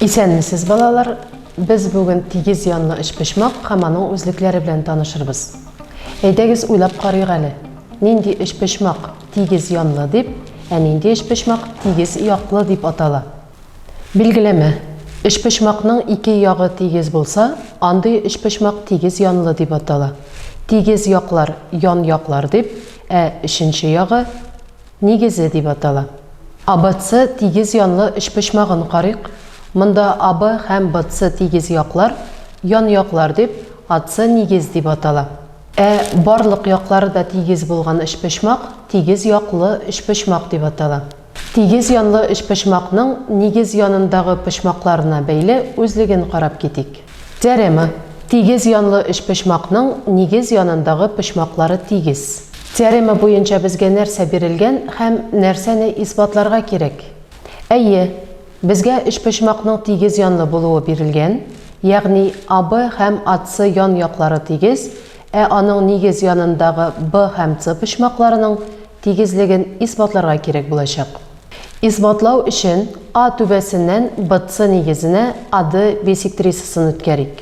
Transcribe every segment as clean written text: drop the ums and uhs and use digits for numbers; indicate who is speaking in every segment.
Speaker 1: Исәнмесез, балалар! Без бүген тигез янлы өчпочмак һәм аның үзлекләре белән танышырбыз. Әйдәгез уйлап карыйк әле. Нинди өчпочмак тигез янлы дип, ә нинди өчпочмак тигез яклы дип атала? Билгеләмә. Өчпочмакның ике ягы тигез булса, андый өчпочмак тигез янлы дип атала. Тигез яклар ян яклар дип, ә өченче ягы нигезе дип атала. АБЦ тигез янлы өчпочмагын карыйк. Монда АБ һәм БЦ тигез яклар, ян яклар дип, АЦ нигез дип атала. Ә барлык яклары да тигез булган өчпочмак тигез яклы өчпочмак дип атала. Тигез янлы өчпочмакның нигез янындагы почмакларына бәйле үзлеген карап китик. Теорема. Тигез янлы өчпочмакның нигез янындагы почмаклары тигез. Теорема буенча безгә нәрсә бирелгән һәм нәрсәне исбатларга кирәк? Әйе, безгә өчпочмакның тигез янлы булуы бирелгән, ягъни АБ һәм АС ян яклары тигез, ә аның нигез янындагы Б һәм С почмакларының тигезлеген исбатларга кирәк булачак. Исбатлау өчен А түбәсеннән БЦ нигезенә АД бисектрисасын үткәрик.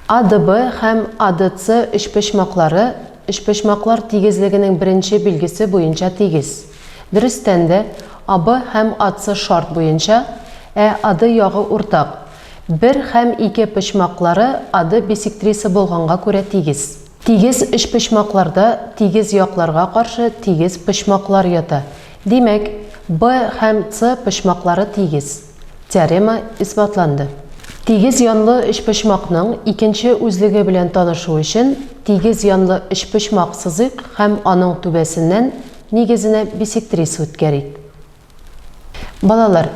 Speaker 1: АДБ һәм АДЦ өчпочмаклары өчпочмаклар тигезлегенең беренче билгесе буенча тигез. Дөрестән дә, АБ һәм АЦ шарт буенча, ә АД ягы уртак. Бер һәм ике почмаклары АД бисектриса булганга күрә тигез. Тигез өчпочмакларда тигез якларга каршы тигез почмаклар ята. Димәк, Б һәм С почмаклары тигез. Теорема исбатланды. Тигез янлы өчпочмакның икенче үзлеге белән танышу өчен тигез янлы өчпочмак сызыйк һәм аның түбәсеннән нигезенә бисектриса үткәрик. Балалар,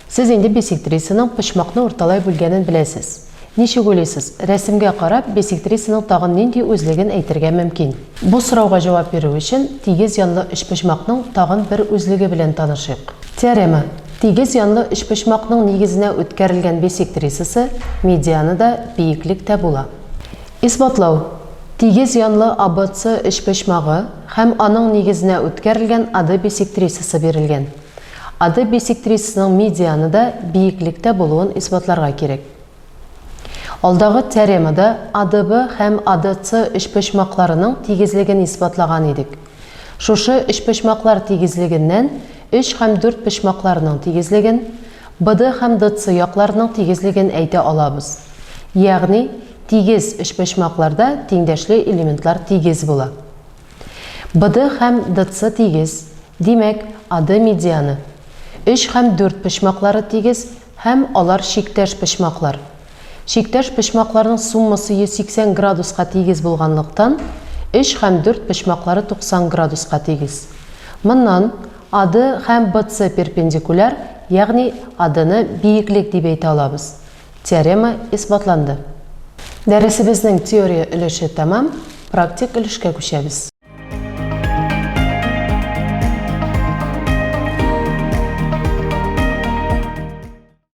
Speaker 1: сез инде бисектрисаның почмакны урталай бүлгәнен беләсез. Ничек уйлыйсыз, рәсемгә карап, бисектрисаның тагын нинди үзлеген әйтергә мөмкин? Бу сорауга җавап бирү өчен, тигез янлы өчпочмакның тагын бер үзлеге белән танышыйк. Теорема. Тигез янлы өчпочмакның нигезенә үткәрелгән бисектрисасы медиана да, биеклек тә була. Исбатлау. Тигез янлы АБЦ өчпочмагы һәм аның нигезенә үткәрелгән АД бисектрисасы бирелгән. АД бисектрисасының медианы да, биеклек тә булуын исбатларга кирәк. Алдагы теоремада АДБ һәм АДЦ өчпочмакларының тигезлеген исбатлаган идек. Шушы өчпочмаклар тигезлегеннән өч һәм дүрт почмакларының тигезлеген, БД һәм ДЦ якларының тигезлеген әйтә алабыз. Ягъни, тигез өчпочмакларда тиңдәшле элементлар тигез була. БД һәм ДЦ тигез, димәк, АД медианы. Өч һәм дүрт почмаклары тигез һәм алар чиктәш почмаклар. Чиктәш почмакларның суммасы 180 градуска тигез булганлыктан, өч һәм дүрт почмаклары 90 градуска тигез. Моннан АД һәм БЦ перпендикуляр, ягъни АДны биеклек дип әйтә алабыз. Теорема исбатланды. Дәресебезнең теория өлеше тәмам, практик өлешкә күчәбез.